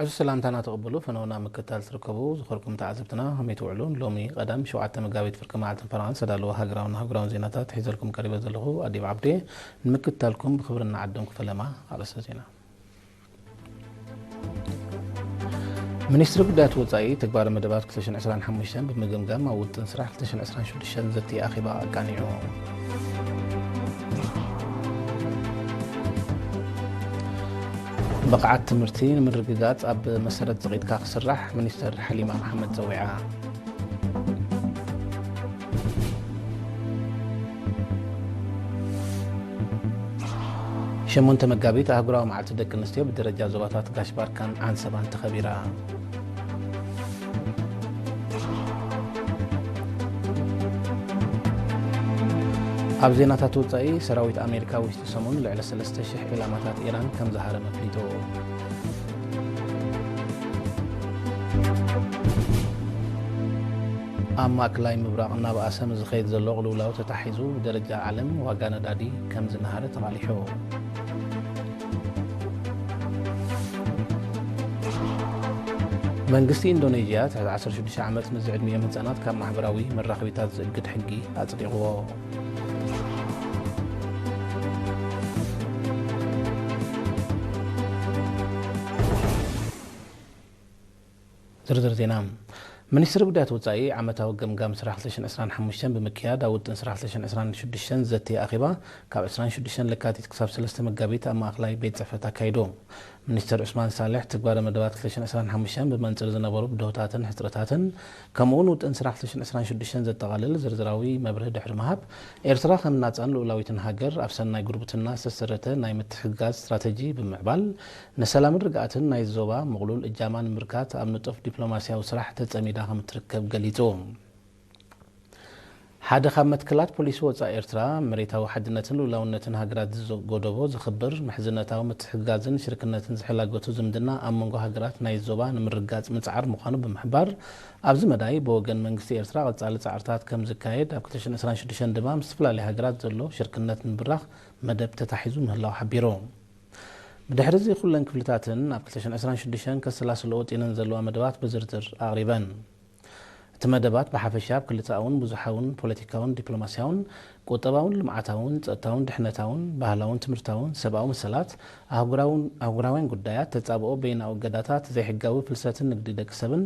ሕዚ ሰላምታና ተቐበሉ። ፈነውና ምክትታል ትርከቡ ዝኸርኩም ተዓዘብትና ከመይ ትውዕሉ? ሎሚ ቀዳም ሸውዓተ መጋቢት ፍርቂ መዓልትን ፈረቓን ዝተዳለወ ሃገራውን ኣህጉራውን ዜናታት ሒዘልኩም ቀሪበ ዘለኹ ኣዲብ ዓብዴ። ንምክትታልኩም ብኽብሪ እናዓደምኩ ፈለማ ኣርእስተ ዜና። ሚኒስትሪ ጉዳያት ወጻኢ ተግባረ መደባት ክልተ ሽሕን ዕስራን ሓሙሽተን ብምግምጋም ኣብ ውጥን ስራሕ ክልተ ሽሕን ዕስራን ሽዱሽተን ዘቲ ኣኼባ ኣቃኒዑ። ብቕዓት ትምህርቲ ንምርግጋጽ ኣብ መሰረት ጽቒትካ ክስራሕ ሚኒስተር ሓሊማ መሓመድ ጸዊዓ። ሸሞንተ መጋቢት ኣህጉራዊ መዓልቲ ደቂ ኣንስትዮ ብደረጃ ዞባታት ጋሽ ባርካን ዓንሰባን ተኸቢራ። ኣብ ዜናታት ወጻኢ፣ ሰራዊት ኣሜሪካ ውሽጢ ሰሙን ልዕሊ ሰለስተ ሽሕ ዒላማታት ኢራን ከም ዝሃረመ ኣፍሊጡ። ኣብ ማእከላይ ምብራቕ እናበኣሰ ምስ ዝኸይድ ዘሎ ቅልውላው ተታሒዙ፣ ብደረጃ ዓለም ዋጋ ነዳዲ ከም ዝነሃረ ተቓሊሑ። መንግስቲ ኢንዶኔዥያ፣ ትሕቲ ዓሰርተ ሽዱሽተ ዓመት ንዝዕድሚኦም ህጻናት ካብ ማሕበራዊ መራኸቢታት ዝእግድ ሕጊ ኣጽዲቕዎ። ዝርዝር ዜና። ሚኒስትሪ ጉዳያት ወጻኢ ዓመታዊ ገምጋም ስራሕ ክልተ ሽሕን ዕስራን ሓሙሽተን ብምክያድ፣ ኣብ ውጥን ስራሕ ክልተ ሽሕን ዕስራን ሽዱሽተን ዘቲ ኣኼባ ካብ ዕስራን ሽዱሽተን ለካቲት ክሳብ ሰለስተ መጋቢት ኣብ ማእከላይ ቤት ጽሕፈት ኣካይዱ። ሚኒስትር ዑስማን ሳልሕ፣ ትግባረ መደባት ክልተ ሽሕን ዕስራን ሓሙሽተን ብመንጽር ዝነበሩ ብድሆታትን ሕጽረታትን፣ ከምኡውን ውጥን ስራሕ ክልተ ሽሕን ዕስራን ሽዱሽተን ዘጠቓልል ዝርዝራዊ መብርሂ ድሕሪ ምሃብ፣ ኤርትራ ከም ናጻን ልኡላዊትን ሃገር ኣብ ሰናይ ጉርብትና ዝተሰረተ ናይ ምትሕግጋዝ ስትራተጂ ብምዕባል፣ ንሰላምን ርግኣትን ናይ ዞባ ምቕሉል እጃማ ንምብርካት ኣብ ንጡፍ ዲፕሎማስያዊ ስራሕ ተጸሚዳ ከም እትርከብ ገሊጹ። ሓደ ካብ መትከላት ፖሊሲ ወጻኢ ኤርትራ፣ መሬታዊ ሓድነትን ልኡላውነትን ሃገራት ዝጎደቦ ዘኽብር፣ ምሕዝነታዊ ምትሕግጋዝን ሽርክነትን ዝሕላገቱ ዝምድና ኣብ መንጎ ሃገራት ናይ ዞባ ንምርግጋጽ ምጽዓር ምዃኑ ብምሕባር፣ ኣብዚ መዳይ ብወገን መንግስቲ ኤርትራ ቀጻሊ ጻዕርታት ከም ዝካየድ፣ ኣብ ክልተ ሽሕን ዕስራን ሽዱሽተን ድማ ምስ ዝተፈላለዩ ሃገራት ዘሎ ሽርክነት ንምብራኽ መደብ ተታሒዙ ምህላው ሓቢሩ። ብድሕሪ እዚ ኩለን ክፍልታትን ኣብ ክልተ ሽሕን ዕስራን ሽዱሽተን ከሰላስልኦ ወጢነን ዘለዋ መደባት ብዝርዝር ኣቕሪበን። እቲ መደባት ብሓፈሻ ኣብ ክልተኣውን ብዙሓውን ፖለቲካውን ዲፕሎማስያውን ቁጠባውን ልምዓታውን ጸጥታውን ድሕነታውን ባህላውን ትምህርታውን ሰብኣዊ መሰላት ኣህጉራውን ኣህጉራውያን ጉዳያት ተጻብኦ በይናዊ እገዳታት ዘይሕጋዊ ፍልሰትን ንግዲ ደቂ ሰብን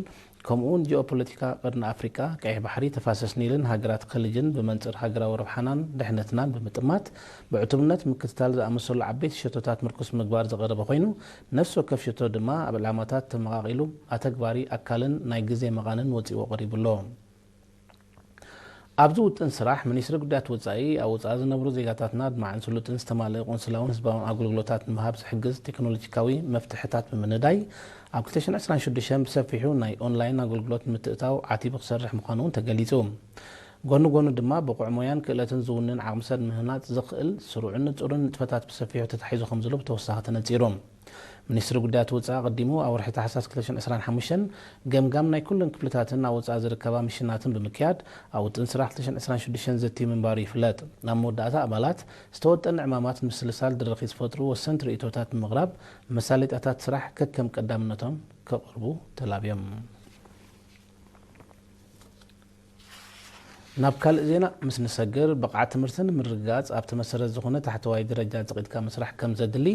ከምኡውን ጂኦፖለቲካ ቀርኒ ኣፍሪቃ ቀይሕ ባሕሪ ተፋሰስ ኒልን ሃገራት ከልጅን ብመንጽር ሃገራዊ ረብሓናን ድሕነትናን ብምጥማት ብዕቱብነት ምክትታል ዝኣመሰሉ ዓበይቲ ሸቶታት ምርኩስ ምግባር ዝቐረበ ኮይኑ ነፍሲ ወከፍ ሸቶ ድማ ኣብ ዕላማታት ተመቓቒሉ ኣተግባሪ ኣካልን ናይ ግዜ መቓንን ወጺዎ ቀሪቡ ኣሎ። ኣብዚ ውጥን ስራሕ፣ ሚኒስትሪ ጉዳያት ወጻኢ፣ ኣብ ወጻኢ ዝነብሩ ዜጋታትና ኣድማዕን ስሉጥን ዝተማልአ ቆንስላውን ህዝባውን ኣገልግሎታት ንምሃብ ዝሕግዝ ቴክኖሎጂካዊ መፍትሕታት ብምንዳይ፣ ኣብ ክልተ ሽሕን ዕስራን ሽዱሽተን ብሰፊሑ ናይ ኦንላይን ኣገልግሎት ንምትእታው ዓቲቡ ክሰርሕ ምዃኑ እውን ተገሊጹ። ጎኒ ጎኒ ድማ፣ ብቑዕ ሞያን ክእለትን ዝውንን ዓቕሚ ሰብ ምህናጽ ዘኽእል ስሩዕን ንጹርን ንጥፈታት ብሰፊሑ ተታሒዙ ከም ዘሎ ብተወሳኺ ተነጺሩ። ሚኒስትሪ ጉዳያት ወጻኢ ኣቐዲሙ ኣብ ወርሒ ታሕሳስ ክልተ ሽሕን ዕስራን ሓሙሽተን ገምጋም ናይ ኩለን ክፍልታትን ኣብ ወጻኢ ዝርከባ ሚሽናትን ብምክያድ ኣብ ውጥን ስራሕ ክልተ ሽሕን ዕስራን ሽዱሽተን ዘትዩ ምንባሩ ይፍለጥ። ኣብ መወዳእታ ኣባላት ዝተወጠነ ዕማማት ምስልሳል ድርኺት ዝፈጥሩ ወሰንቲ ርእይቶታት ብምቕራብ መሳለጥያታት ስራሕ ከከም ቀዳምነቶም ከቕርቡ ተላብዮም። ናብ ካልእ ዜና ምስ ንሰግር፣ ብቕዓት ትምህርቲ ንምርግጋጽ ኣብቲ መሰረት ዝኾነ ታሕተዋይ ደረጃ ጽቒጥካ ምስራሕ ከም ዘድሊ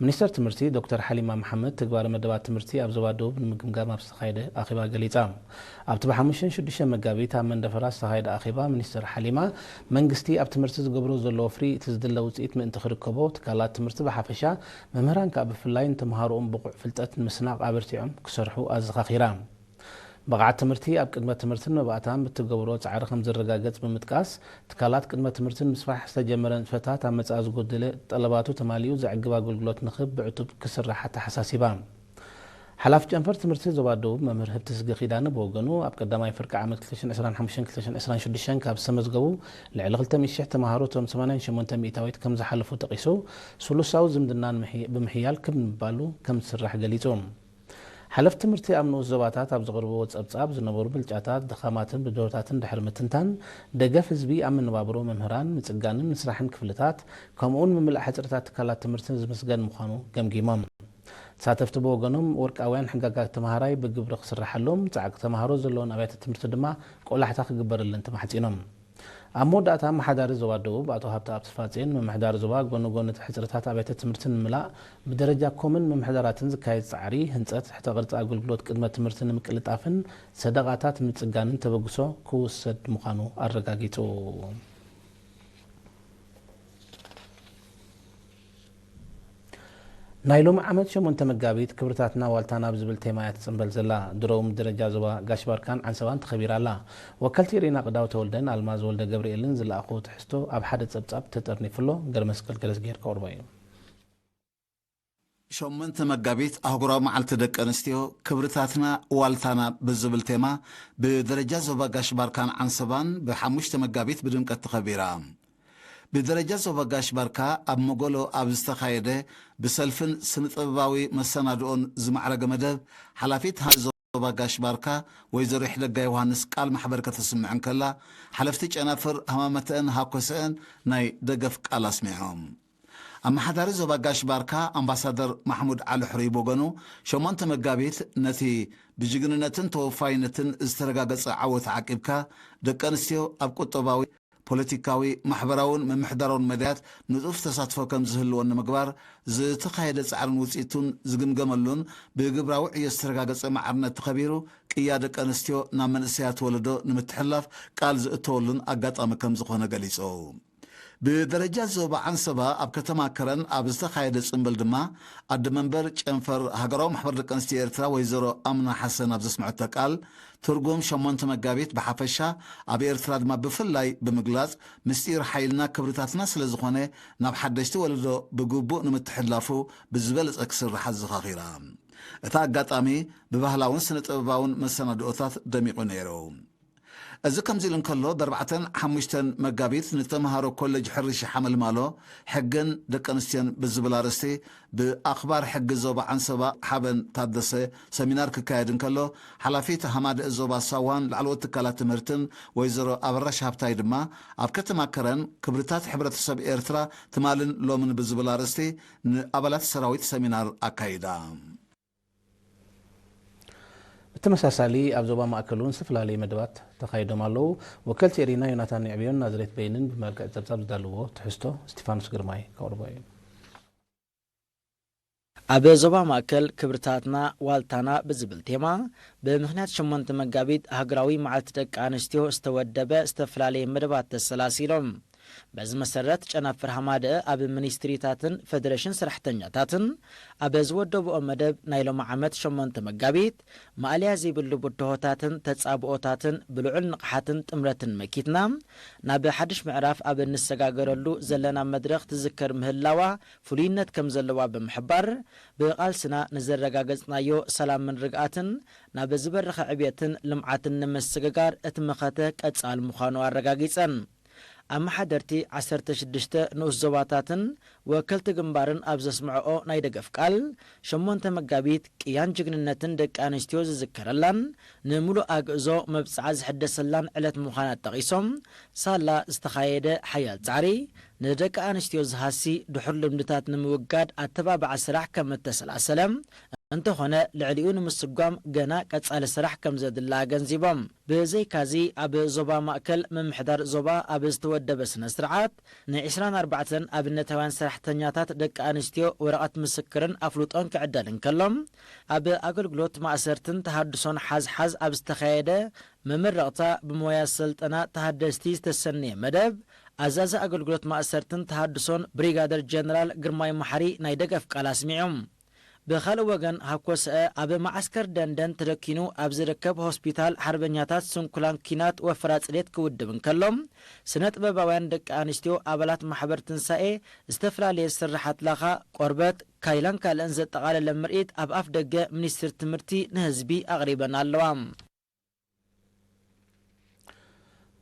ሚኒስተር ትምህርቲ ዶክተር ሓሊማ መሓመድ ትግባረ መደባት ትምህርቲ ኣብ ዞባ ደቡብ ንምግምጋም ኣብ ዝተኻየደ ኣኼባ ገሊጻ። ኣብቲ ብሓሙሽተን ሽዱሽተን መጋቢት ኣብ መንደፈራ ዝተኻየደ ኣኼባ ሚኒስተር ሓሊማ መንግስቲ ኣብ ትምህርቲ ዝገብሮ ዘሎ ወፍሪ እቲ ዝድለ ውጽኢት ምእንቲ ክርከቦ ትካላት ትምህርቲ ብሓፈሻ መምህራን ከኣ ብፍላይ ንተምሃሮኦም ብቑዕ ፍልጠት ንምስናቕ ኣበርቲዖም ክሰርሑ ኣዘኻኺራ። ብቕዓት ትምህርቲ ኣብ ቅድመ ትምህርትን መባእታን ብትገብሮ ጻዕሪ ከም ዝረጋገጽ ብምጥቃስ፣ ትካላት ቅድመ ትምህርቲ ንምስፋሕ ዝተጀመረ ንጥፈታት ኣብ መጻኢ ዝጎደለ ጠለባቱ ተማሊኡ ዘዕግብ ኣገልግሎት ንኽህብ ብዕቱብ ክስራሕ ኣተሓሳሲባ። ሓላፊ ጨንፈር ትምህርቲ ዞባ ደቡብ መምህር ህብትዝጊ ኪዳነ ብወገኑ፣ ኣብ ቀዳማይ ፍርቂ ዓመት ክልተ ሽሕን ዕስራን ሓሙሽተን ክልተ ሽሕን ዕስራን ሽዱሽተን ካብ ዝተመዝገቡ ልዕሊ ክልተ ሚእቲ ሽሕ ተምሃሮ እቶም ሰማንያን ሸሞንተ ሚእታዊት ከም ዝሓለፉ ጠቒሱ፣ ስሉሳዊ ዝምድና ንምሕ-፣ ብምሕያል ክብ ንምባሉ ከም ዝስራሕ ገሊጹ። ሓለፍቲ ትምህርቲ ኣብ ንኡስ ዞባታት ኣብ ዘቕርብዎ ጸብጻብ ዝነበሩ ብልጫታት፣ ድኻማትን ብድሆታትን ድሕሪ ምትንታን፣ ደገፍ ህዝቢ ኣብ መነባብሮ መምህራን፣ ምጽጋንን ምስራሕን ክፍልታት፣ ከምኡውን ምምላእ ሕጽረታት ትካላት ትምህርቲ ዝምስገን ምዃኑ ገምጊሞም። ተሳተፍቲ ብወገኖም፣ ወርቃውያን ሕጋጋት ተምሃራይ ብግብሪ ክስርሓሎም፣ ጻዕቂ ተምሃሮ ዘለወን ኣብያተ ትምህርቲ ድማ ቆላሕታ ክግበረለን ተማሕጺኖም። ኣብ መወዳእታ፣ ኣመሓዳሪ ዞባ ደቡብ ኣቶ ሃብተኣብ ተስፋጽዮን፣ ምምሕዳር ዞባ ጎኒ ጎኒ እቲ ሕጽረታት ኣብያተ ትምህርቲ ንምምላእ ብደረጃ ኮምን ምምሕዳራትን ዝካየድ ጻዕሪ ህንጸት ትሕተ ቅርጺ ኣገልግሎት ቅድመ ትምህርቲ ንምቅልጣፍን ሰደቓታት ምጽጋንን ተበግሶ ክውሰድ ምዃኑ ኣረጋጊጹ። ናይ ሎሚ ዓመት ሸሞንተ መጋቢት ክብርታትና ዋልታና ብዝብል ቴማ እያ ትጽንበል ዘላ። ድሮው ብደረጃ ዞባ ጋሽ ባርካን ዓንሰባን ተኸቢራ ኣላ። ወከልቲ ሪና ቅዳው ተወልደን ኣልማዝ ወልደ ገብርኤልን ዝለኣኽዎ ትሕዝቶ ኣብ ሓደ ጸብጻብ ተጠርኒፉ ኣሎ። ገርመስቀል ገረዝጊሄር ከቕርቦ እዩ። ሸሞንተ መጋቢት ኣህጉራዊ መዓልቲ ደቂ ኣንስትዮ ክብርታትና ዋልታና ብዝብል ቴማ ብደረጃ ዞባ ጋሽ ባርካን ዓንሰባን ብሓሙሽተ መጋቢት ብድምቀት ተኸቢራ። ብደረጃ ዞባ ጋሽ ባርካ ኣብ መጎሎ ኣብ ዝተኻየደ ብሰልፍን ስነ-ጥበባዊ መሰናድኦን ዝማዕረገ መደብ፣ ሓላፊት ሃ-፣ ዞባ ጋሽ ባርካ ወይዘሮ ይሕደጋ ዮሃንስ ቃል ማሕበር ከተስምዕ እንከላ፣ ሓለፍቲ ጨናፍር ሃማመተአን ሃኮሰአን ናይ ደገፍ ቃል ኣስሚዖም። ኣመሓዳሪ ዞባ ጋሽ ባርካ ኣምባሳደር ማሕሙድ ዓሊ ሕሩይ ብወገኑ፣ ሸሞንተ መጋቢት ነቲ ብጅግንነትን ተወፋይነትን ዝተረጋገጸ ዓወት ዓቂብካ፣ ደቂ ኣንስትዮ ኣብ ቁጠባዊ፣ ፖለቲካዊ፣ ማሕበራውን ምምሕዳራውን መዳያት ንጡፍ ተሳትፎ ከም ዝህልወን ንምግባር ዝተኻየደ ጻዕርን ውጽኢቱን ዝግምገመሉን ብግብራዊ ዕዮ ዝተረጋገጸ ማዕርነት ተኸቢሩ፣ ቅያ ደቂ ኣንስትዮ ናብ መንእሰያት ወለዶ ንምትሕልላፍ ቃል ዝእተወሉን ኣጋጣሚ ከም ዝኾነ ገሊጹ። ብደረጃ ዞባ ዓንሰባ ኣብ ከተማ ከረን ኣብ ዝተኻየደ ጽምብል ድማ፣ ኣደ መንበር ጨንፈር ሃገራዊ ማሕበር ደቂ ኣንስትዮ ኤርትራ ወይዘሮ ኣምና ሓሰን ኣብ ዘስምዐቶ ቃል፣ ትርጉም ሸሞንተ መጋቢት ብሓፈሻ፣ ኣብ ኤርትራ ድማ ብፍላይ ብምግላጽ፣ ምስጢር ሓይልና ክብርታትና ስለ ዝኾነ፣ ናብ ሓደሽቲ ወለዶ ብግቡእ ንምትሕልላፉ ብዝበለጸ ክስራሕ ኣዘኻኺራ። እቲ ኣጋጣሚ ብባህላውን ስነ-ጥበባውን መሰናድኦታት ደሚቑ ነይሩ። እዚ ከምዚ ኢሉ እንከሎ፣ ብኣርባዕተን ሓሙሽተን መጋቢት ንተምሃሮ ኮሌጅ ሕርሻ ሓመልማሎ፣ ሕግን ደቂ ኣንስትዮን ብዝብል ኣርእስቲ ብኣኽባር ሕጊ ዞባ ዓንሰባ ሓበን ታደሰ ሰሚናር ክካየድ እንከሎ፣ ሓላፊት ሃማደእ ዞባ ሳዋን ላዕለዎት ትካላት ትምህርትን ወይዘሮ ኣበራሽ ሃብታይ ድማ ኣብ ከተማ ከረን ክብርታት ሕብረተሰብ ኤርትራ ትማልን ሎምን ብዝብል ኣርእስቲ ንኣባላት ሰራዊት ሰሚናር ኣካይዳ። ብተመሳሳሊ ኣብ ዞባ ማእከል እውን ዝተፈላለዩ መደባት ተኻይዶም ኣለዉ። ወከልቲ ኤሪና ዮናታን ንዕብዮን ናዝሬት በይንን ብመልክዕ ጸብጻብ ዝዳለዎ ትሕዝቶ እስቲፋኖስ ግርማይ ከቕርቦ እዩ። ኣብ ዞባ ማእከል ክብርታትና ዋልታና ብዝብል ቴማ፣ ብምኽንያት ሸሞንተ መጋቢት ሃገራዊ መዓልቲ ደቂ ኣንስትዮ ዝተወደበ ዝተፈላለየ መደባት ተሰላሲሎም። በዚ መሰረት፣ ጨናፍር ሃማደአ ኣብ ሚኒስትሪታትን ፌደሬሽን ሰራሕተኛታትን ኣብ ዝወደብኦ መደብ፣ ናይ ሎሚ ዓመት ሸሞንተ መጋቢት፣ ማእለያ ዘይብሉ ብድሆታትን ተጻብኦታትን ብልዑል ንቕሓትን ጥምረትን መኪትና፣ ናብ ሓድሽ ምዕራፍ ኣብ እንሰጋገረሉ ዘለና መድረኽ ትዝከር ምህላዋ ፍሉይነት ከም ዘለዋ ብምሕባር፣ ብቓልስና ንዘረጋገጽናዮ ሰላምን ርግኣትን ናብ ዝበረኸ ዕብየትን ልምዓትን ንምስግጋር እቲ መኸተ ቀጻሊ ምዃኑ ኣረጋጊጸን። ኣመሓደርቲ ዓሰርተ ሽዱሽተ ንኡስ ዞባታትን ወከልቲ ግንባርን ኣብ ዘስምዐኦ ናይ ደገፍ ቃል፣ ሸሞንተ መጋቢት ቅያን ጅግንነትን ደቂ ኣንስትዮ ዝዝከረላን ንምሉእ ኣግእዞ መብጽዓ ዝሕደሰላን ዕለት ምዃና ጠቒሶም፣ ሳላ ዝተኻየደ ሓያል ጻዕሪ፣ ንደቂ ኣንስትዮ ዝሃሲ ድሑር ልምድታት ንምውጋድ ኣተባባዒ ስራሕ ከም እተሰላሰለ፣ እንተኾነ ልዕሊኡ ንምስጓም ገና ቀጻሊ ስራሕ ከም ዘድሊ ኣገንዚቦም። ብዘይካዚ፣ ኣብ ዞባ ማእከል ምምሕዳር ዞባ ኣብ ዝተወደበ ስነ ስርዓት፣ ንዒስራን ኣርባዕተን ኣብነታውያን ሰራሕተኛታት ደቂ ኣንስትዮ ወረቐት ምስክርን ኣፍልጦን ክዕደል እንከሎ፣ ኣብ ኣገልግሎት ማእሰርትን ተሃድሶን ሓዝሓዝ ኣብ ዝተኻየደ መመረቕታ ብሞያ ስልጠና ተሃደስቲ ዝተሰነየ መደብ፣ ኣዛዚ ኣገልግሎት ማእሰርትን ተሃድሶን ብሪጋደር ጀነራል ግርማይ መሓሪ ናይ ደገፍ ቃል ኣስሚዑ። ብኻልእ ወገን፣ ሃኮሰአ ኣብ መዓስከር ደንደን ተደኪኑ ኣብ ዝርከብ ሆስፒታል ሓርበኛታት ስንኩላን ኲናት ወፈራ ጽሬት ክውድብ እንከሎ፣ ስነ ጥበባውያን ደቂ ኣንስትዮ ኣባላት ማሕበር ትንሳኤ ዝተፈላለየ ስርሓት ላኻ፣ ቆርበት፣ ካይላን ካልእን ዘጠቓለለ ምርኢት ኣብ ኣፍ ደገ ሚኒስቴር ትምህርቲ ንህዝቢ ኣቕሪበን ኣለዋ።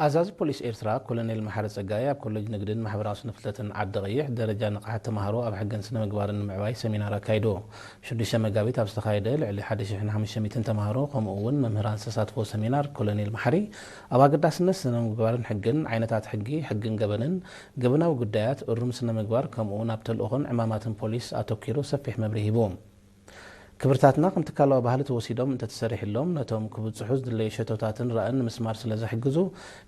ኣዛዚ ፖሊስ ኤርትራ ኮሎኔል መሓሪ ጸጋይ ኣብ ኮሌጅ ንግድን ማሕበራዊ ስነ ፍልጠትን ዓዲ ቀይሕ ደረጃ ንቕሓት ተማሃሮ ኣብ ሕግን ስነ ምግባርን ንምዕባይ ሰሚናር ኣካይዱ። ሽዱሽተ መጋቢት ኣብ ዝተኻየደ ልዕሊ ሓደ ሽሕን ሓሙሽተ ሚእትን ተማሃሮ ከምኡ እውን መምህራን ዝተሳትፎ ሰሚናር ኮሎኔል መሓሪ ኣብ ኣገዳስነት ስነ ምግባርን ሕግን፣ ዓይነታት ሕጊ፣ ሕግን ገበንን፣ ገበናዊ ጉዳያት፣ እሩም ስነ ምግባር ከምኡ እውን ኣብ ተልእኾን ዕማማትን ፖሊስ ኣተኲሩ ሰፊሕ መብርሂ ሂቡ። ክብርታትና ከም ትካላዊ ባህሊ ተወሲዶም እንተተሰሪሕሎም፣ ነቶም ክብጽሑ ዝድለዩ ሸቶታትን ራእን ንምስማር ስለ ዝሕግዙ፣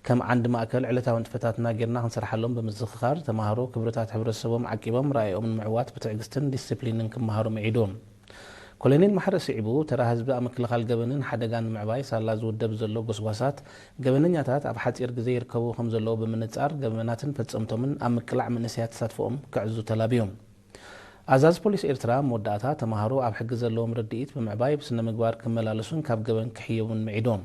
ከም ዓንዲ ማእከል ዕለታዊ ንጥፈታትና ጌርና ክንሰርሓሎም ብምዝኽኻር፣ ተማሃሮ ክብርታት ሕብረተሰቦም ዓቂቦም ራእዮምን ምዕዋት ብትዕግስትን ዲስፕሊንን ክመሃሩ ምዒዱ። ኮሎኔል ማሕረ ስዒቡ፣ ተራ ህዝቢ ኣብ ምክልኻል ገበንን ሓደጋን ንምዕባይ ሳላ ዝውደብ ዘሎ ጎስጓሳት፣ ገበነኛታት ኣብ ሓጺር ግዜ ይርከቡ ከም ዘለዉ ብምንጻር፣ ገበናትን ፈጸምቶምን ኣብ ምቅላዕ መንእሰያት ተሳትፎኦም ክዕዙ ተላብዩ። ኣዛዚ ፖሊስ ኤርትራ ኣብ መወዳእታ፣ ተማሃሮ ኣብ ሕጊ ዘለዎም ርድኢት ብምዕባይ ብስነ ምግባር ክመላለሱን ካብ ገበን ክሕየቡን ምዒዶም።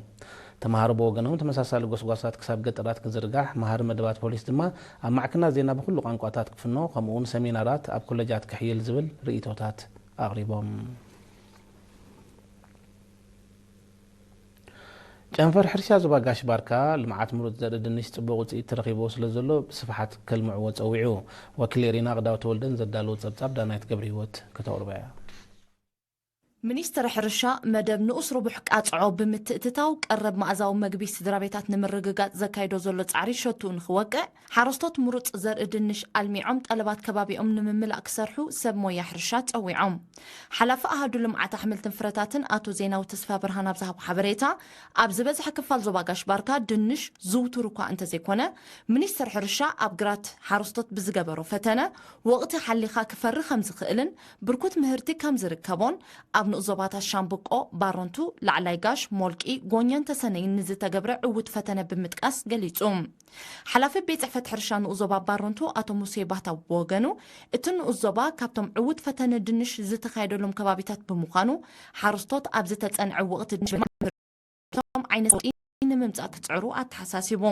ተማሃሮ ብወገኖም ተመሳሳሊ ጎስጓሳት ክሳብ ገጠራት ክዝርጋሕ፣ መሃሪ መደባት ፖሊስ ድማ ኣብ ማዕከናት ዜና ብኹሉ ቋንቋታት ክፍኖ፣ ከምኡውን ሰሚናራት ኣብ ኮለጃት ክሕይል ዝብል ርእይቶታት ኣቕሪቦም። ጨንፈር ሕርሻ ዞባ ጋሽ ባርካ፣ ልምዓት ምሩፅ ዘርኢ ድንሽ ፅቡቕ ውፅኢት ተረኺብዎ ስለ ዘሎ ብስፍሓት ከልምዕዎ ፀዊዑ። ወኪል ኤሪና ኣቕዳው ተወልደን ዘዳለዎ ፀብፃብ ዳናይት ገብረ ህይወት ከተቕርቦ እያ። ሚኒስትሪ ሕርሻ መደብ ንኡስ ርቡሕ ቃጽዖ ብምትእትታው ቀረብ መኣዛዊ መግቢ ስድራ ቤታት ንምርግጋጽ ዘካይዶ ዘሎ ጻዕሪ ሸትኡ ንኽወቅዕ ሓረስቶት ምሩጽ ዘርኢ ድንሽ ኣልሚዖም ጠለባት ከባቢኦም ንምምላእ ክሰርሑ ሰብ ሞያ ሕርሻ ጸዊዖም። ሓላፊ ኣሃዱ ልምዓት ኣሕምልትን ፍረታትን ኣቶ ዜናዊ ተስፋ ብርሃን ኣብ ዝሃቦ ሓበሬታ፣ ኣብ ዝበዝሐ ክፋል ዞባ ጋሽ ባርካ ድንሽ ዝውቱር እኳ እንተዘይኮነ፣ ሚኒስትሪ ሕርሻ ኣብ ግራት ሓረስቶት ብዝገበሮ ፈተነ፣ ወቕቲ ሓሊኻ ክፈሪ ከም ዝኽእልን ብርኩት ምህርቲ ከም ዝርከቦን ኣብ ንኡስ ዞባታት ሻምብቆ፣ ባረንቱ፣ ላዕላይ ጋሽ፣ ሞልቂ፣ ጎኘን ተሰነይን ንዝተገብረ ዕዉት ፈተነ ብምጥቃስ ገሊጹ። ሓላፊ ቤት ጽሕፈት ሕርሻ ንኡስ ዞባ ባረንቱ ኣቶ ሙሴ ባህታ ብወገኑ፣ እቲ ንኡስ ዞባ ካብቶም ዕዉት ፈተነ ድንሽ ዝተኻየደሎም ከባቢታት ብምዃኑ፣ ሓረስቶት ኣብ ዝተጸንዐ ወቕቲ ድንሽ ቶም ዓይነት ለውጢ ንምምጻእ ክጽዕሩ ኣተሓሳሲቡ።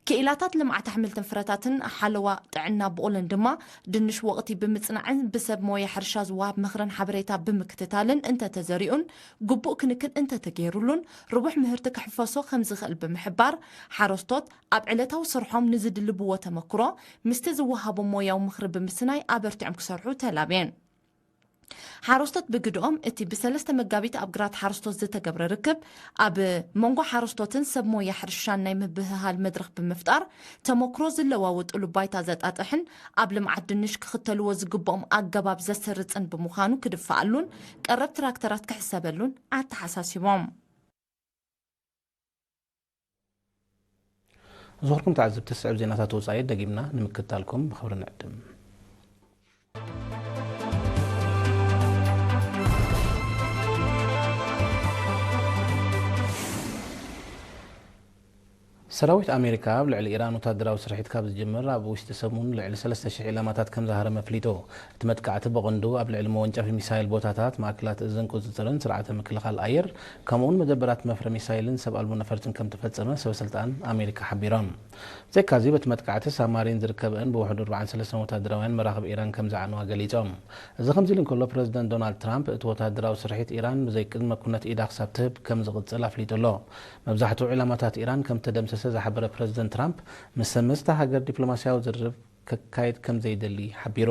ክኢላታት ልምዓት ኣሕምልትን ፍረታትን ሓለዋ ጥዕና ብቑልን ድማ ድንሽ ወቕቲ ብምጽናዕን ብሰብ ሞያ ሕርሻ ዝወሃብ ምኽርን ሓበሬታ ብምክትታልን እንተተዘሪኡን ግቡእ ክንክን እንተተገይሩሉን ርቡሕ ምህርቲ ክሕፈሶ ከም ዝኽእል ብምሕባር፣ ሓረስቶት ኣብ ዕለታዊ ስርሖም ንዝድልብዎ ተመክሮ ምስቲ ዝወሃቦም ሞያዊ ምኽሪ ብምስናይ ኣበርቲዖም ክሰርሑ ተላብየን። ሓረስቶት ብግድኦም፣ እቲ ብሰለስተ መጋቢት ኣብ ግራት ሓረስቶት ዝተገብረ ርክብ፣ ኣብ መንጎ ሓረስቶትን ሰብ ሞያ ሕርሻን ናይ ምብህሃል መድረኽ ብምፍጣር፣ ተመክሮ ዝለዋወጥሉ ባይታ ዘጣጥሕን ኣብ ልምዓት ድንሽ ክኽተልዎ ዝግብኦም ኣገባብ ዘሰርጽን ብምዃኑ ክድፈኣሉን ቀረብ ትራክተራት ክሕሰበሉን ኣተሓሳሲቦም። ዝኸበርኩም ተዓዘብቲ፣ ዝስዕብ ዜናታት ወጻኢ ደጊምና ንምክትታልኩም ብኽብሪ ንዕድም። ሰራዊት ኣሜሪካ ኣብ ልዕሊ ኢራን ወታደራዊ ስርሒት ካብ ዝጅምር ኣብ ውሽጢ ሰሙን ልዕሊ ሰለስተ ሽሕ ዒላማታት ከም ዝሃረመ ኣፍሊጡ። እቲ መጥቃዕቲ ብቐንዱ ኣብ ልዕሊ መወንጨፊ ሚሳይል ቦታታት፣ ማእከላት እዝን ቁጽጽርን ስርዓተ ምክልኻል ኣየር፣ ከምኡውን መደበራት መፍረ ሚሳይልን ሰብ ኣልቦ ነፈርትን ከም ተፈጸመ ሰበ ስልጣን ኣሜሪካ ሓቢሮም። ብዘይካዚ፣ በቲ መጥቃዕቲ ሳብማሪን ዝርከበአን ብውሕዱ ኣርባዓን ሰለስተን ወታደራውያን መራኽብ ኢራን ከም ዝዓነዋ ገሊጾም። እዚ ከምዚ ኢሉ እንከሎ፣ ፕረዚደንት ዶናልድ ትራምፕ እቲ ወታደራዊ ስርሒት ኢራን ብዘይ ቅድመ ኩነት ኢዳ ክሳብ ትህብ ከም ዝቕጽል ኣፍሊጡ ኣሎ። መብዛሕትኡ ዒላማታት ኢራን ከም እተደምሰሰ ዝሓበረ ፕረዚደንት ትራምፕ፣ ምስ ሰመስታ ሃገር ዲፕሎማስያዊ ዝርርብ ከካይድ ከም ዘይደሊ ሓቢሩ።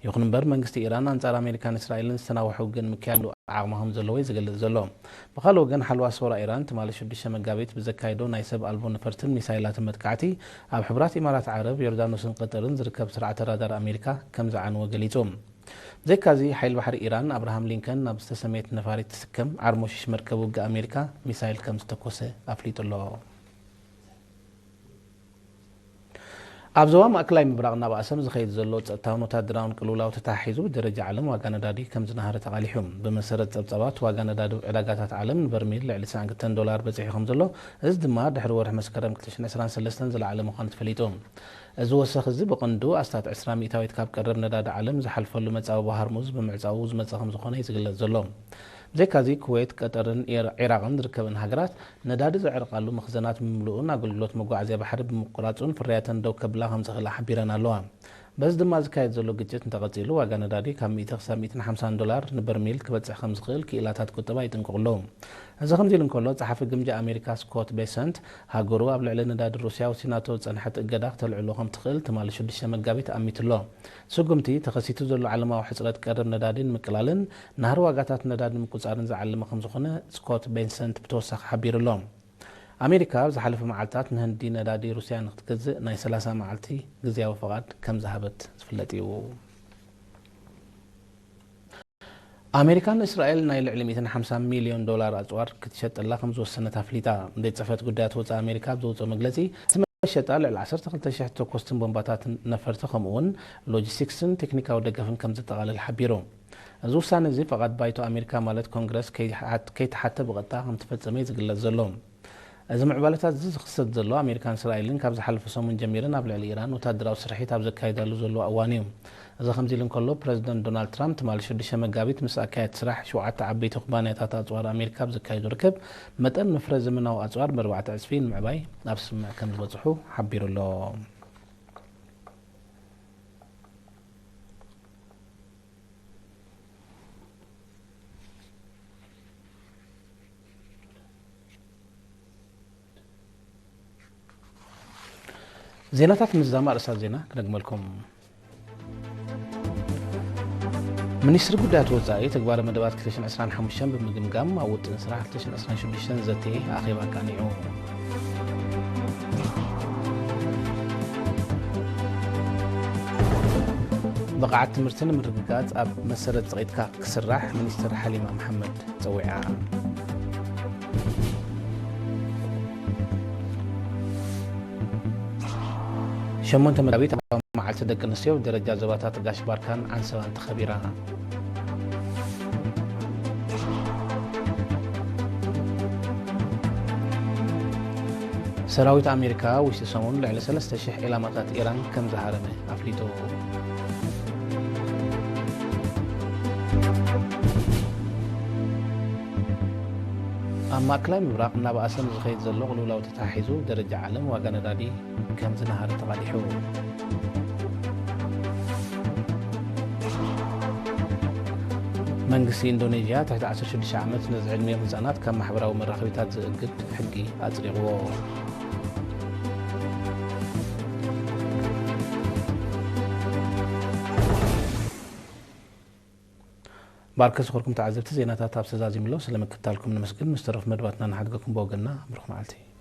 ይኹን እምበር፣ መንግስቲ ኢራን ኣንጻር ኣሜሪካን እስራኤልን ዝተናውሐ ውግእ ንምክያድ ዓቕሚ ከም ዘለዎ እዩ ዝገልጽ ዘሎ። ብኻልእ ወገን፣ ሓለዋ ሰውራ ኢራን ትማሊ ሽዱሽተ መጋቢት ብዘካየዶ ናይ ሰብ ኣልቦ ነፈርትን ሚሳይላትን መጥቃዕቲ፣ ኣብ ሕቡራት ኢማራት ዓረብ፣ ዮርዳኖስን ቀጠርን ዝርከብ ስርዓተ ራዳር ኣሜሪካ ከም ዝዓነወ ገሊጹ። ብዘይካዚ፣ ሓይሊ ባሕሪ ኢራን ኣብርሃም ሊንከን ናብ ዝተሰመየት ነፋሪት ትስከም ዓርሞሽሽ መርከብ ውግእ ኣሜሪካ ሚሳይል ከም ዝተኮሰ ኣፍሊጡ ኣሎ። ኣብ ዞባ ማእከላይ ምብራቕ እናባእሰ ዝኸይድ ዘሎ ጸጥታውን ወታደራውን ቅልውላው ተተሓሒዙ፣ ብደረጃ ዓለም ዋጋ ነዳዲ ከም ዝነሃረ ተቓሊሑ። ብመሰረት ጸብጻባት፣ ዋጋ ነዳዲ ኣብ ዕዳጋታት ዓለም ንበርሚል ልዕሊ ትስዓን ክልተን ዶላር በጺሑ ከም ዘሎ፣ እዚ ድማ ድሕሪ ወርሒ መስከረም ክልተ ሽሕን ዕስራን ሰለስተን ዝለዓለ ምዃኑ ተፈሊጡ። እዚ ወሰኽ እዚ ብቐንዱ ኣስታት ዕስራ ሚእታዊት ካብ ቀረብ ነዳዲ ዓለም ዝሓልፈሉ መጻብቦ ሃርሙዝ ብምዕጻዉ ዝመጸ ከም ዝኾነ እዩ ዝግለጽ ዘሎ። ብዘይካዚ፣ ኩዌት፣ ቀጠርን ኢር-፣ ዒራቕን ዝርከበን ሃገራት ነዳዲ ዘዕርቃሉ መኽዘናት ብምምልኡን ኣገልግሎት መጓዓዝያ ባሕሪ ብምቁራጹን ፍርያተን ደው ከብላ ከም ዝኽእላ ሓቢረን ኣለዋ። በዚ ድማ ዝካየድ ዘሎ ግጭት እንተቐጺሉ፣ ዋጋ ነዳዲ ካብ ሚእቲ ክሳብ ሚእትን ሓምሳን ዶላር ንበርሚል ክበጽሕ ከም ዝኽእል ክኢላታት ቁጠባ ይጥንቀቑ ኣለዉ። እዚ ከምዚ ኢሉ እንከሎ፣ ጸሓፊ ግምጃ ኣሜሪካ ስኮት ቤሰንት፣ ሃገሩ ኣብ ልዕሊ ነዳዲ ሩስያ ወሲናቶ ዝጸንሐት እገዳ ክተልዕሎ ከም ትኽእል ትማሊ ሽዱሽተ መጋቢት ኣሚቱ ኣሎ። ስጉምቲ፣ ተኸሲቱ ዘሎ ዓለማዊ ሕጽረት ቀረብ ነዳዲ ንምቅላልን ናህሪ ዋጋታት ነዳዲ ንምቁጻርን ዝዓለመ ከም ዝኾነ ስኮት ቤንሰንት ብተወሳኺ ሓቢሩ ኣሎ። ኣሜሪካ ኣብ ዝሓለፈ መዓልታት ንህንዲ ነዳዲ ሩስያ ንክትገዝእ ናይ ሰላሳ መዓልቲ ግዝያዊ ፍቓድ ከም ዝሃበት ዝፍለጥ እዩ። ኣሜሪካ ንእስራኤል ናይ ልዕሊ ሚእትን ሓምሳን ሚልዮን ዶላር ኣጽዋር ክትሸጠላ ከም ዝወሰነት ኣፍሊጣ። ቤት ጽሕፈት ጉዳያት ወጻኢ ኣሜሪካ ኣብ ዘውጽኦ መግለጺ፣ እቲ መሸጣ ልዕሊ ዓሰርተ ክልተ ሽሕ ተኮስትን ቦምባታትን ነፈርቲ፣ ከምኡ'ውን ሎጂስቲክስን ቴክኒካዊ ደገፍን ከም ዘጠቓልል ሓቢሩ። እዚ ውሳነ እዚ፣ ፍቓድ ባይቶ ኣሜሪካ፣ ማለት ኮንግረስ፣ ከይሓት-፣ ከይተሓተ ብቐጥታ ከም ተፈጸመ እዩ ዝግለጽ ዘሎ። እዚ ምዕባለታት እዚ ዝኽሰት ዘሎ፣ ኣሜሪካን እስራኤልን ካብ ዝሓለፈ ሰሙን ጀሚረን ኣብ ልዕሊ ኢራን ወታደራዊ ስርሒት ኣብ ዘካይዳሉ ዘለዋ እዋን እዩ። እዚ ከምዚ ኢሉ እንከሎ፣ ፕረዚደንት ዶናልድ ትራምፕ ትማሊ ሽዱሽተ መጋቢት ምስ ኣካየድቲ ስራሕ ሸውዓተ ዓበይቲ ኩባንያታት ኣጽዋር ኣሜሪካ ኣብ ዘካየዶ ርክብ፣ መጠን መፍረ ዘመናዊ ኣጽዋር ብኣርባዕተ ዕጽፊ ንምዕባይ ኣብ ስምምዕ ከም ዝበጽሑ ሓቢሩ ኣሎ። ዜናታት ምዝዛም ኣርእስታት ዜና ክደግመልኩም። ሚኒስትሪ ጉዳያት ወጻኢ ተግባረ መደባት ክልተ ሽሕን ዕስራን ሓሙሽተን ብምግምጋም፣ ኣብ ውጥን ስራሕ ክልተ ሽሕን ዕስራን ሽዱሽተን ዘተ ኣኼባ ኣቃኒዑ። ብቕዓት ትምህርቲ ንምርግጋጽ ኣብ መሰረት ጽቒትካ ክስራሕ፣ ሚኒስትር ሓሊማ መሓመድ ጸዊዓ። ሸሞንተ መጋቢት ኣብ መዓልቲ ደቂ ኣንስትዮ፣ ደረጃ ዞባታት ጋሽ ባርካን ዓንሰባን ተኸቢራ። ሰራዊት ኣሜሪካ ውሽጢ ሰሙን ልዕሊ ሰለስተ ሽሕ ዒላማታት ኢራን ከም ዝሃረመ ኣፍሊጡ። ኣብ ማእከላይ ምብራቕ እናበኣሰ ንዝኸይድ ዘሎ ቅልውላው ተተሓሒዙ፣ ደረጃ ዓለም ዋጋ ነዳዲ ከም ዝነሃረ ተቓሊሑ። መንግስቲ ኢንዶኔዥያ ትሕቲ ዓሰርተ ሽዱሽተ ዓመት ንዝዕድሚኦም ህጻናት ካብ ማሕበራዊ መራኸቢታት ዝእግድ ሕጊ ኣጽዲቕዎ። ባርከ ዝኾርኩም ተዓዘብቲ፣ ዜናታት ኣብ ሰዛዚምሎ ስለ ምክታልኩም ነመስግን። ምስ ተረፉ መደባትና ንሓድገኩም ብወገንና ብሩኽ መዓልቲ።